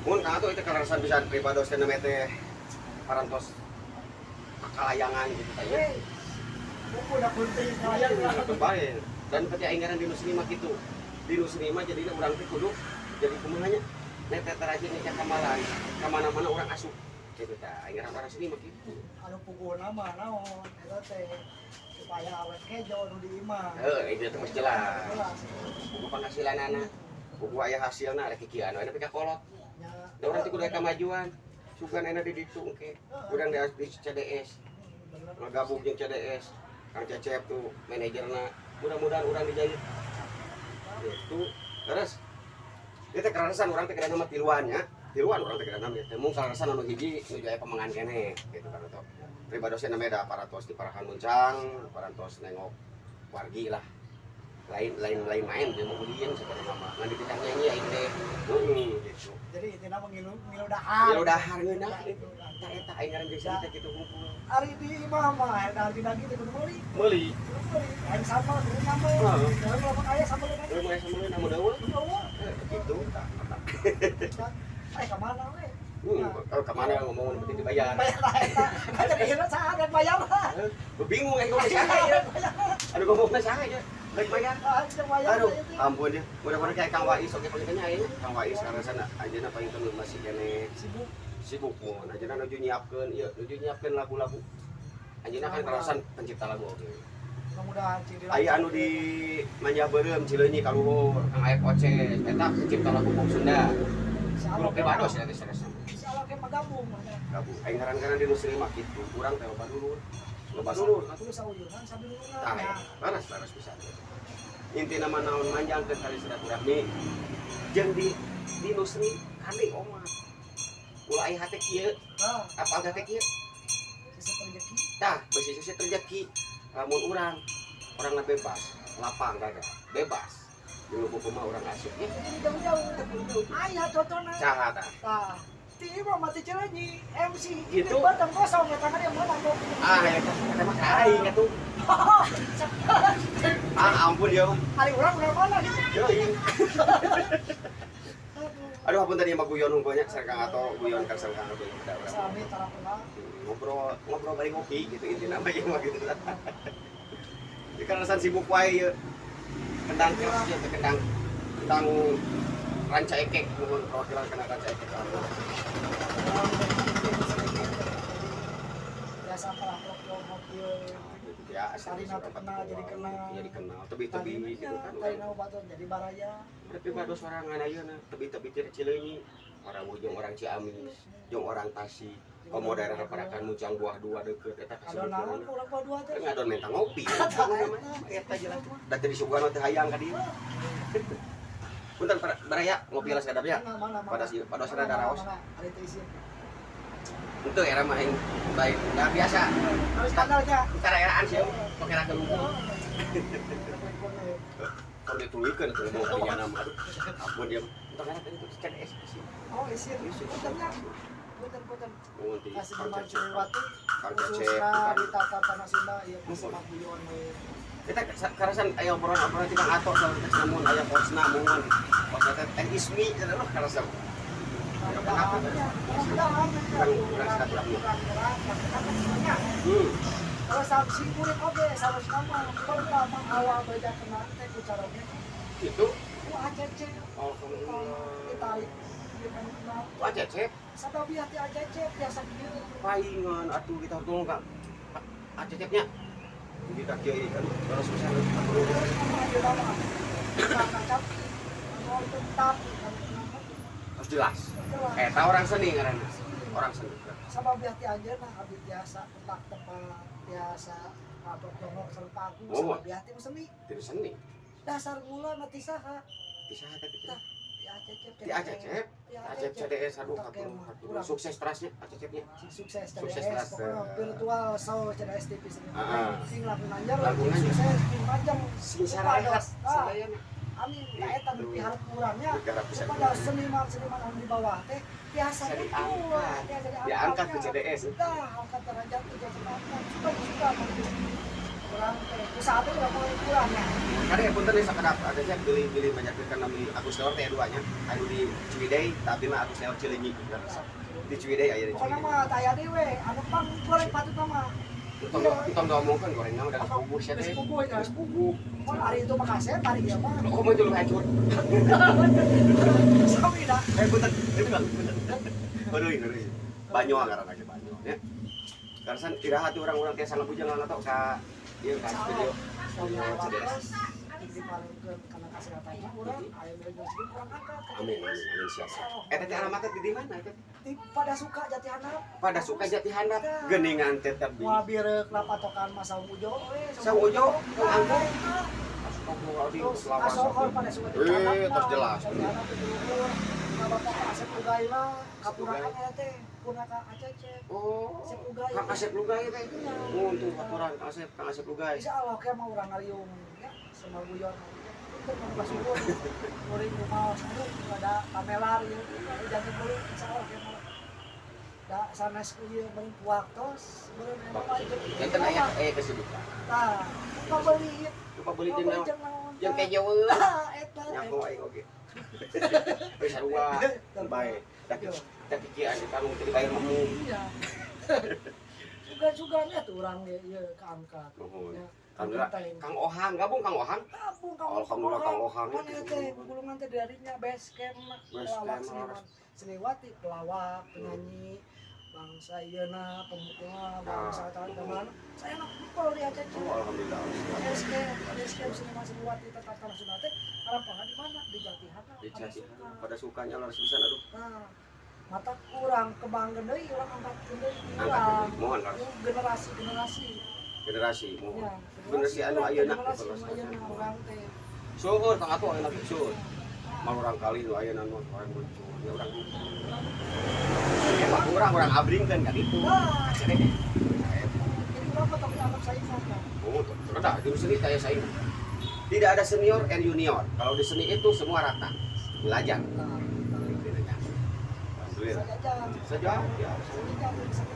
Mun Kang Ato itu kaleresan bisa pribados teh namanya teh parantos kalayangan gitu teh ya. Eh, buku udah kunti kalayang lah. Itu bae. Dan peti aing ngaran di nu seni mah kitu. Di nu seni mah jadina urang teh kudu jadi kumaha nya? Nek teh rajin nikah kamalan, ka mana-mana urang asup. Gitu tah, aing ngaran orang seni mah kitu. Anu puguna mah naon eta teh supaya awet kejo nu di imah. Heuh, itu teh mah jelas. Jelas. Buku penghasilanana, buku aya hasilna rek kikian we nepi ka kolot. Nya. Da urang teh kudu aya kamajuan. Sugan enak di ditu engke. Urang di CDS. Bener. Ngagabung jeung CDS. Kang Cecep tuh manajerna. Mudah-mudahan urang dijahit. Gitu. Terus ieu teh kaleresan urang teh kedana mah tiluan nya. Tiluan urang teh kedana mah teh mung kaleresan anu hiji nuju aya pemengan keneh gitu kan atuh. Pribadosna namanya da parantos di Parakan Muncang, parantos nengok wargi lah. Lain lain lain main dia mau ulin sebenarnya mah. Ngan dititah nyanyi aing teh. Heeh gitu. Jadi intinya mah ngilu ngilu dahar. Ngilu dahar ngeunah gitu. Tah eta aing ngaran jeung seni teh kitu hungkul. Ari di imah mah dahar dina gitu kudu meuli. Meuli. Kudu meuli. Aing sambal kudu nyambel. Heeh. Dalam lamun aya sambel kan. Euy mulai sambel namun eueuh. Kudu eueuh. Gitu tah. Eh kemana we? Kalau kemana ngomong penting dibayar. Bayar lah eta. Kan jadi hina saha dan bayar lah. Gua bingung eh ngomong saha ya. Aduh ngomongna saha ya. Baik bayar. Ah, itu bayar. Aduh, itu. ampun ya. Mudah-mudahan kayak Kang Wais oke paling nya ya. Kang Wais karena sana anjeunna paling teu masih keneh Sibuk. Sibuk mun. Anjeunna nuju nyiapkeun ieu, nuju nyiapkeun lagu-lagu. Anjeunna kan kalasan pencipta lagu oge. Mudah-mudahan cing Aya anu di Manja Beureum Cileunyi kaluhur, Kang Aep Oces, eta pencipta lagu pop Sunda. Guru pribados ya teh sanes. Insyaallah ke magabung. Gabung. Aing ngaran-ngaran di nu seni mah kitu, urang teh loba dulur. Loba dulur. Kudu sauyunan sadulurna. Tah, Ya. laras laras pisan. Intina mah naon manjangkeun tali silaturahmi jeung di nu seni kanding omat. Ulah aya hate kieu, Tah, apal hate kieu. Sisa rezeki. Tah, beusi sisi rezeki. Lamun urang orangna bebas, lapang dada, bebas. Di nu buku mah urang asup nya. Jauh-jauh. Aya contohna. Saha tah? Tah, ti imah mati Cileunyi, MC. Gitu. Ini batang kosong ya tangan yang mana kok. Ah, eta eta mah ka aing atuh. Ah, ampun ya mah. Hari urang urang mana gitu. Yeuh. Aduh. Aduh, ampun tadi mah guyon hungkul nya sareng Kang Ato, guyon kan sareng Kang Ato ada urang. Sami tara kenal. Ngobrol ngobrol bari ngopi gitu intinya mah ieu mah gitu. Jadi kan alasan sibuk wae ieu. Kendang keras ieu teh kendang kendang ranca ekek, nuhun perwakilan kendang ranca ekek. Biasa peraplok mobil. Gitu ya, asal Tadi na kenal, jadi kenal. Jadi kenal, tebi-tebi gitu kan. Tadi nama batur jadi baraya. Tapi bado sorangan ayeuna tebi-tebi ti Cileunyi, orang Ujung, orang Ciamis, jeung orang Tasik. Komo daerah Parakan Muncang Buah Dua deukeut eta Ada naon kasibukeun. urang buah dua teh. Ngadon minta ngopi. Eta jelas. Da teu disuguhan mah teu hayang ka dieu. Punten baraya ngopi lah sakadap ya. Mana mana mana. Pada si pada sana daraos. Mana ada teh isin. Henteu era mah aing baik. Nah biasa. Harus skandalnya. Karayaan sih pokerakeun unggul. Kalau dituluykeun atuh ngomong ka dinya mah. Aduh, ampun dia. Entong era tadi itu CDS sih. Oh, isin. Puntennya. Punten punten. Nuhun ti Kasih Kang di Cecep. Sriwati. Kang Cecep. Khususna bukan. di tata tanah Sunda ieu Nuhun. mah guyon we. Kita karasan aya obrolan-obrolan ti Kang Ato saur teh namun aya kosna mun. Kosna teh Teh Ismi cenah loh karasan. Ya, kenapa? Mudah-mudahan Kurang silaturahmi. Kalau si kulit oke, sama sama pertama awal baca kenal teh ku caranya Gitu. ku ACC. Alhamdulillah. Ditarik dia kan kenal. Ku ACC Sabab hati ACC biasa kieu. Paingan atuh kita tolong Kang. ACC-nya. Kita kieu aduh kalau susah. Terus sama aja lama. Karena capi, mau tetap kan kenal. Harus jelas. Jelas. Eta orang seni ngaranna. Orang seni. Sabab hati aja nah abdi biasa tempat tempat biasa atau dongok sareng pagu Oh. sabab hati seni. Tidak seni. Dasar mula mati saha? Ti saha teh kitu? Tah, ti ACC. Ti ACC. ACC CDS aduh Oke, hatur hatur. kurang. Sukses terasnya ACC-nya. Sukses Sukses CDS, terus. pokoknya virtual show CDS TV seni. Ah. Sing lagu nanjar, Lagu sing nanjar. sukses, sing panjang. Sing saraehat, Ah, sadayana. amin. Nah, eta nu Gitu. piharep urangnya. Piharep pisan. Kepada seniman-seniman anu di bawah teh biasa Bisa gitu, diangkat. Biasa Diangkat ke diangkatnya. CDS. Tah, angkat derajat tiga angkat. Suka suka gitu. Urang teh usaha teh udah mulai kurang ya. Kade punten nih sakedap ada saya beli-beli banyak kan nami Agus Lewar teh duanya. Anu di Ciwidey, tapi mah Agus Lewar Cileunyi. Di Ciwidey aya di Pokoknya Ciwidey. Mah taya deui we, anu pang goreng patut mah. Entong entong diomongkeun gorengna mah dari puguh sia teh. Geus puguh ya. Geus puguh. Mun hari itu mah kasep, hari ieu mah. Kok mau dulu hancur. Sami dah. Eh punten, itu bang, punten. Heureuy, heureuy. Banyo ngaranna ge banyo nya. Karasan iraha tuh orang-orang tiasa ngabujang atau ka ieu ka studio. Studio CDS. Diparingkeun kana kesehatan urang, aya nu rezeki urang angkat. Amin, amin, amin, siap. Eta teh alamatna di mana eta? Di pada suka Jati Handap. Pada suka Jati Handap, geuningan tetep di. Moal bireuk lah patokan mah Saung Ujo we. Saung Ujo, Saung Angkung. Astagfirullahaladzim, Terus selawas. kasohor pada suka Jati Handap. Eh, tos jelas. Jati Handap itu luhur. Ka Bapak Asep Ugai lah, kapurakan eta teh, puna ka Acecep. Oh, Asep Ugai. Kang Asep Lugai teh. Iya. Untung aturan Kang Asep, Kang Asep Lugai. Insya Allah kayak mau urang ngariung ya, sama guyon. Untuk mau syukur, muring rumaos aduh ada pamelar ya, jangan kulit insya Allah kayak mau. Da sanes ku ieu beureum waktos, beureum emang mah jeung Janten aya kesibukan. Tah, lupa beli. Lupa beli jeung naon? Jeung naon? Jeung kejo. Tah, eta. Nyaho aing oge. Wis sarua. Bae. Da da pikiran di kamu teu dibayar mah. Iya. Sugan-sugan ya tuh urang ge ieu kaangkat. Nuhun. Ya, Alhamdulillah. Kang Ohang, gabung Kang Ohang. Gabung Kang. Alhamdulillah Kang Ohang. Mana teh gulungan teh darinya base camp Base pelawak camp, seniman. Seniwati pelawak, penyanyi, bangsa ieuna, pemukulna, bangsa Nah. gamelan. Saya nak pukul di Aceh. Oh, alhamdulillah. Base camp, base camp seniman seniwati tetap tanah Sunda teh karampangna di mana? Di Jati Handap. Di pada Jati suka. Handap. Pada sukanya luar pisan aduh. Nah, mata kurang kebangga deui urang angkat deui Angkat urang. deui. Mohon lah. Generasi-generasi. Generasi mohon. Ya, Generasi anu ayeuna. Generasi anu ayeuna urang teh. Syukur Kang atuh ayeuna syukur. Mal urang kali nu ayeuna nu orang muncul. Ya urang. Emang urang urang abringkeun ka ditu. Nah, jadi urang mah tong dianggap saingan kan. Oh, sudah, di seni saya saingan. Tidak ada senior and junior. Kalau di seni itu semua rata. Belajar. Nah, Alhamdulillah. sajajar. Saja, ya.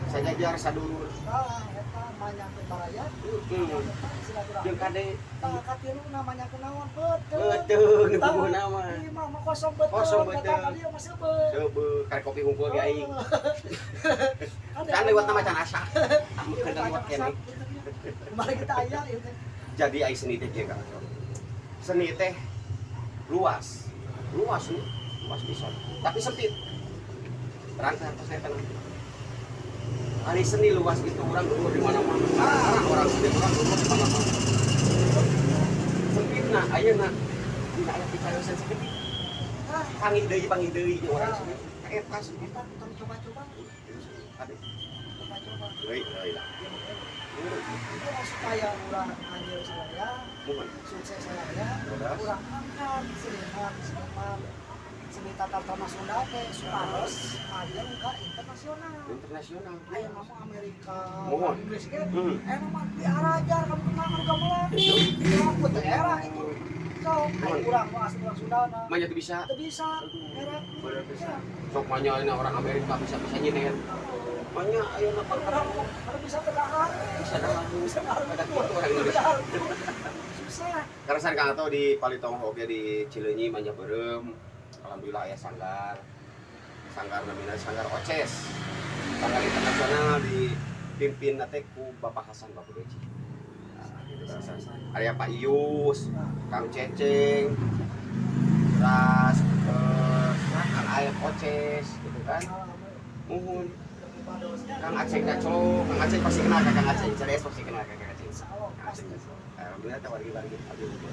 Sajajar sadulur. Tah, eta manyakeun baraya. Hmm. Jeung kade Tah, katilu namanya kenaon beuteung. beuteung nu puguh nama. Ieu mah mah kosong beuteung. Kosong beuteung. Datang ka dieu mah seubeuh. Seubeuh karek kopi hungkul ge aing. Kan Kan lewat nama can asa. Iya, Kan lewat keneh. Kembali kita aya ieu teh. Jadi ai seni teh kieu Kang. Seni teh luas. Luas nih, luas pisan. Tapi sempit. Terang teh atas saya tenang. Ari seni luas itu orang dulu di mana-mana. Orang orang seni orang dulu di mana-mana. Sempit nah, ayeuna dina aya picariosan sakedik. Ah, Panggih deui panggih deui jeung orang seni. Ka eta sempit. kita tong coba-coba, Ade, coba-coba. deui deui lah. Itu mah supaya urang anjir saya, Mohon. sukses saya, Terus? urang angkat seniman, seniman seni tatar tanah Sunda teh supados aya ka internasional. Internasional. Aya nama Amerika, Mohon. Inggris ge, Hmm. aya nama diarajar kamu kenal gamelan. Aku teh era itu. Sok, aya urang mah asli urang Sunda na. Manya teu bisa. Teu bisa, era. Bener bisa. Ya. Sok manya ayeuna orang Amerika bisa-bisa nyinen. Manya ayeuna Orang kalau bisa tedahar, bisa dahar. bisa dahar. Ada kitu orang Indonesia. Dahar. Susah. Karena saya Kang Ato di Palitong oge di Cileunyi manya beureum. Alhamdulillah aya sanggar. Sanggar namina Sanggar Oces. Sanggar internasional dipimpin teh ku Bapak Hasan Bapak Deci. Nah, gitu kan. Aya Pak Ius, Kang Ceceng, terus Kang Aep Oces gitu kan. Muhun. Kang Aceng Gaclo, Kang Aceng pasti kenal ka Kang Aceng, CDS pasti kenal ka Kang Aceng. Insya Allah Kang pasti. Aceng Gaclo. Alhamdulillah teh wargi-wargi abdi unggul.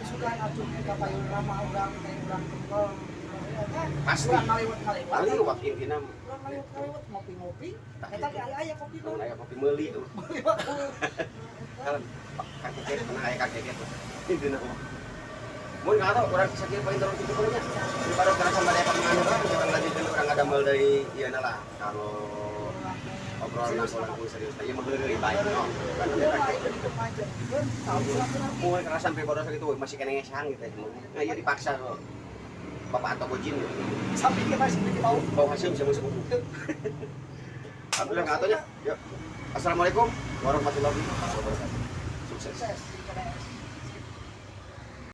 Sugan atuh ka payun ramah urang teh urang kempel. Pasti. Urang ngaliwat-ngaliwat. Kali intina mah. Urang ngaliwat-ngaliwat ngopi-ngopi. Tah, Eta gitu. ge aya kopi Lamun mah. aya kopi meuli tuh. Meuli mah. Kalem. Kang Cecep tenang aya Kang Cecep. Intina mah. Mun nggak tahu orang sakieu paling terlalu cukup nya. Daripada sekarang sama aya penganu kan orang lanjutkeun urang ngadamel deui ieu lah. Kalau obrolan langkung serius teh ieu mah heureuy bae no. Kan Ieu mah ieu hidup panjang. Tahu silaturahmi. Mun karena sampai bodos gitu masih kena ngesang gitu. Nah, ieu dipaksa kok. Bapak atau gojin gitu. Sampai kita sampai bau. Bau hasil sama sepupu. Alhamdulillah nggak tahu nya. Yuk. Assalamualaikum warahmatullahi wabarakatuh. Sukses. Sukses. Sukses.